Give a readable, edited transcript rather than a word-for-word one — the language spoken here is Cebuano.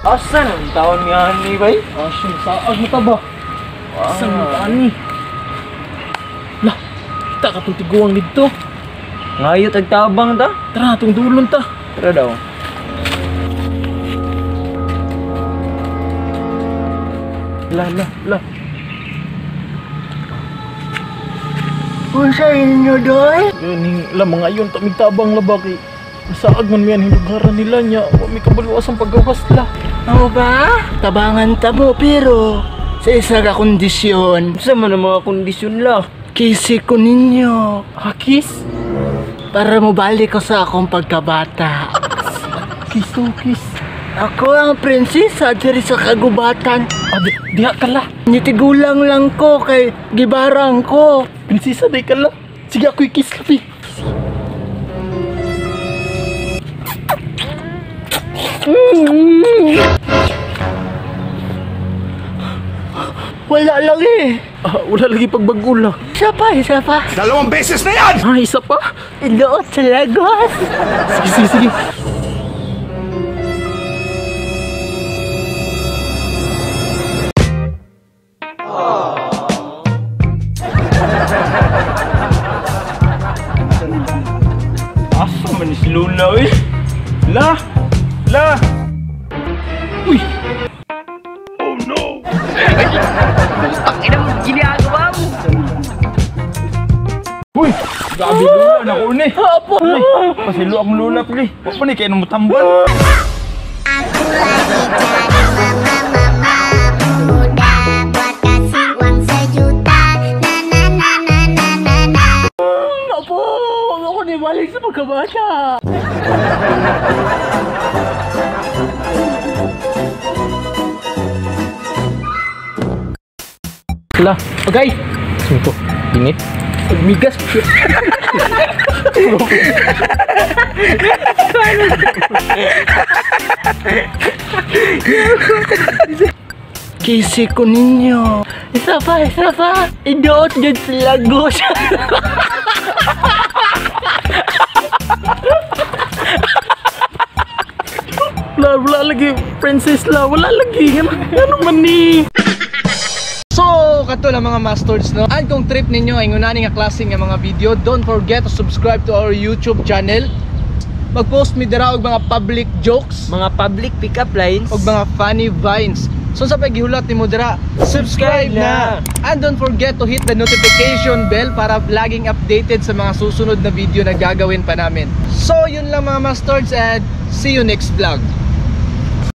Asa nang taon niya ni bay? Asa saag mo ta ba? Asa nang taon ni? Lah, kita ka tong tiguang didto. Ngayo tagtabang ta. Tara, tong dulon ta. Tara daw. La la la. Unsa inyo doy? Ganing la mga ayon ta migtabang la ba kay saag man miyan hinugaran nila nya wa mi kabalo asang paggawas la. Mao ba? Tabangan ta mo pero sa isa ka kondisyon. Unsa man ang mga kondisyon la? Kisi ko ninyo. Hakis? Para mobalik ko sa akong pagkabata. Kiss to kiss. Ako ang prinsesa diri sa kagubatan. Ah, diha ka la. Nitigulang lang ko kay gibarang ko. Prinsesa day ka la. Sige ako'y kiss labi. Wala lang eh. Ah, wala lagi pagbag-o la. Isa pa, isa pa. 2 beses na yan! Ah, isa pa? Iloot sa Lagos. Sige, sige, sige. Asa man si Lula eh? La! La! Uy! Oh no! Putang ina mo, ginagawa mo! Uy! Grabe Lula na ko ni! Apo! Pasilo ang Lula pili! Wa pa ni kay nang mutambal! Aku lagi cari mama mama muda buat kasih uang 1 juta na na na na na na na. Apo, ako ni balik sa pagkabata. La, okay. Sino to? Init? Migas. Kisi ko ninyo. Isa pa, isa pa. Idoot dyan sa Lagos. La, wala lagi. Princess la, wala lagi. Ano man ni? So, kato lang mga masters, no? And kung trip ninyo ay ngunani nga klase nga mga video, don't forget to subscribe to our YouTube channel. Mag-post mi dira og mga public jokes, Mga public pick-up lines, og mga funny vines. So sa paghihulat nimo dira, subscribe na! And don't forget to hit the notification bell para laging updated sa mga susunod na video na gagawin pa namin. So, yun lang mga masters and see you next vlog.